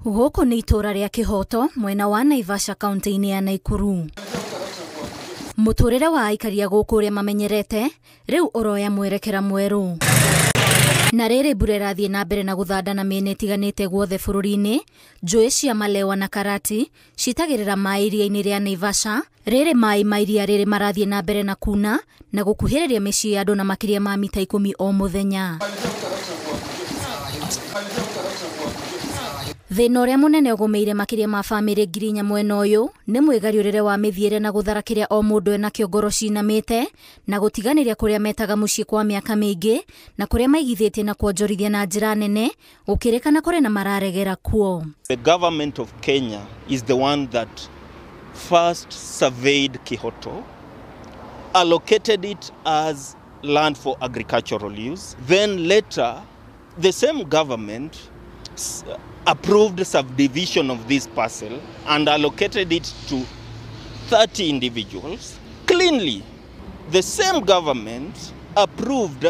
Gũkũ nĩ itũũra rĩa Kĩhoto mwena wa Naivasha kaunti-inĩ ya Naikuru. Mũtũrĩre wa aikari a gũkũ ũrĩa mamenyerete rĩu ũroya mwerekera mwerũ. Na rĩrĩ mbura ĩrathiĩ na mbere na gũthanda na mĩena ĩtiganĩte guothe bũrũri-inĩ, njũĩ cia Malewa na Karati citagĩrĩra maĩ iria-inĩ rĩa Naivasha. Rĩrĩ maĩ ma iria rĩrĩ marathiĩ na mbere na kuna na gũkuhĩrĩria mĩciĩ ya andũ na makĩria ma mita 10 o mũthenya. Thĩna ũrĩa mũnene ũgũmĩire makĩria ma bamĩrĩ 4,000 mwena ũyũ nĩ mwĩgariũrĩre wa mĩthiĩre na gũthara kĩrĩa o mũndũ enakĩo ngoro cinamĩte na gũtiganĩria kũrĩa metaga mũciĩ kwa mĩaka mĩingĩ na kũrĩa maigithĩtie na kuonjorithia na njĩra nene gũkĩrĩkana kũrĩ na mararegera kuo. The government of Kenya is the one that first surveyed Kihoto, allocated it as land for agricultural use. Then later, the same government approved subdivision of this parcel and allocated it to 30 individuals. Cleanly, the same government approved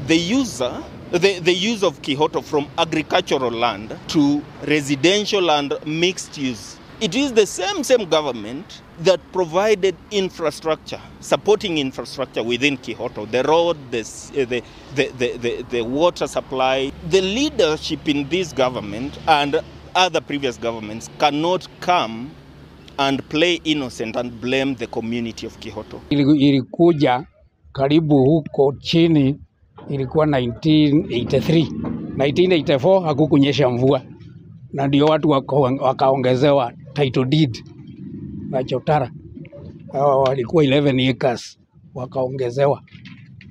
the use of Kihoto from agricultural land to residential and mixed use. It is the same government that provided infrastructure, supporting infrastructure within Kihoto, the road, the water supply. The leadership in this government and other previous governments cannot come and play innocent and blame the community of Kihoto. Ilikuja karibu huko chini, ilikuwa 1983. 1984 hakukunyesha mvua, na ndio watu wakaongezewa title deed na chotara. Hawa walikuwa 11 acres wakaongezewa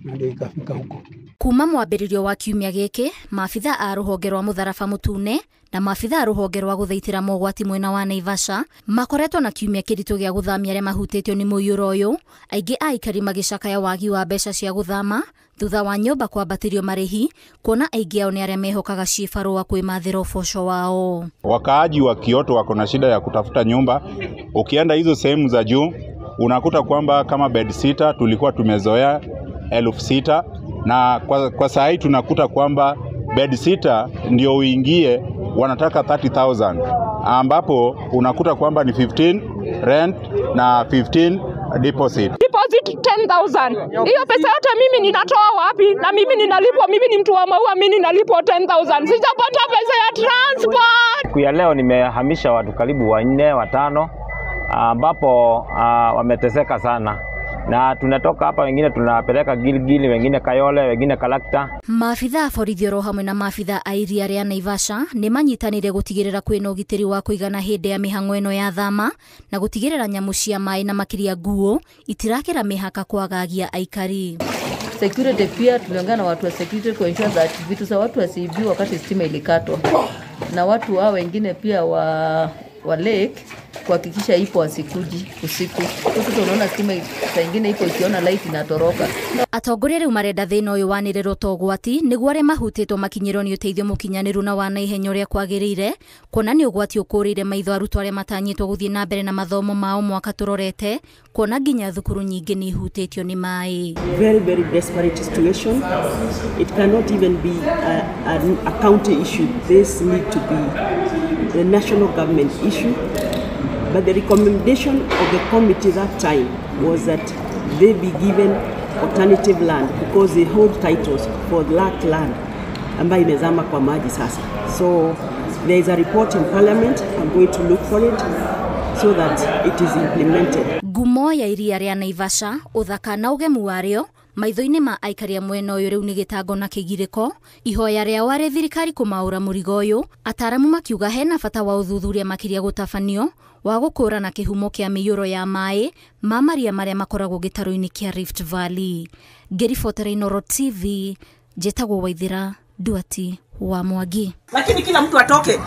na ndio ikafika huko. Kuma mwambĩrĩrio wa kiumia gĩkĩ, maabitha a rũhonge rwa mũtharaba mũtune na maabitha a rũhonge rwa gũthaitĩra mogwati mwena wa Naivasha makoretwo na kiumia kĩritũ gĩa gũthamia arĩa mahutĩtio nĩ mũiyũro ũyũ, aingĩ a aikari magĩcakaya wagi wa mbeca cia gũthama thutha wa nyũmba kwambatĩrio marĩhi, kuona aingĩ ao nĩ arĩa mehokaga cibarũa kwĩmathĩra ũboco wao. Wakaaji wa Kihoto wako na shida ya kutafuta nyumba. Ukienda hizo sehemu za juu unakuta kwamba kama bed sita tulikuwa tumezoea 6,000, na kwa saa hii tunakuta kwamba bed sita ndio uingie wanataka 30,000, ambapo unakuta kwamba ni 15 rent na 15 deposit. Deposit 10,000. Hiyo pesa yote mimi ninatoa wapi? Na mimi ninalipwa, mimi ni mtu wa maua, mimi ninalipwa 10,000. Sijapata pesa ya transport. Siku ya leo nimehamisha watu karibu 4, 5 ambapo wameteseka sana. Na tunatoka hapa, wengine tunapeleka Gilgili, wengine Kayole, wengine Kalakta. Maabitha a borithi oro hamwe na maabitha a iria rĩa Naivasha nĩ manyitanĩire gũtigĩrĩra kwĩna ũgitĩri wa kũigana hĩndĩ ya mĩhang'o ĩno ya thama na gũtigĩrĩra nyamũ cia maĩ na makĩria nguo itirakĩra mĩhaka kwagagia aikari. Security pia tuliongea na watu wa security ku ensure that vitu za watu wasiibiwe wakati stima ilikatwa, na watu hao wengine pia wa lake kuhakikisha ipo wasikuji usiku. Sasa unaona stima saa nyingine ipo, ikiona light inatoroka. Atongoria rĩu marenda thĩna ũyũ wanĩrĩrwo ta ũgwati nĩguo arĩa mahutĩtwo makinyĩrwo nĩ ũteithio mũkinyanĩru na wa naihenya ũrĩa kwagĩrĩire, kuona nĩ ũgwati ũkũrĩire maitho arutwo arĩa matanyĩtwo gũthiĩ na mbere na mathomo mao mwaka tũrorete, kuona nginya thukuru nyingĩ nĩ ihutĩtio nĩ maĩ. Very, very desperate situation. It cannot even be a county issue. This need to be the national government issue. But the recommendation of the committee that time was that they be given alternative land because they hold titles for that land ambayo imezama kwa maji sasa. So there is a report in Parliament. I'm going to look for it so that it is implemented. Ngumo ya iria rĩa Naivasha, ũthaka na ũgemu warĩo maitho-inĩ ma aikari a mwena ũyũ rĩu nĩ gĩtango na kĩgirĩko. Ihoya rĩao arĩ thirikari kũmaũra mũrigo ũyũ, ataramu makiuga hena bata wa ũthuthuria makĩria gũtabanio wa gũkũrana kĩhumo kĩa mĩiyũro ya maĩ ma maria marĩa makoragwo gĩtarũ-inĩ kĩa Rift Valley. Ngĩribotera Inooro TV, njĩtagwo Waithĩra Nduati wa Mwangi. Lakini kila mtu atoke.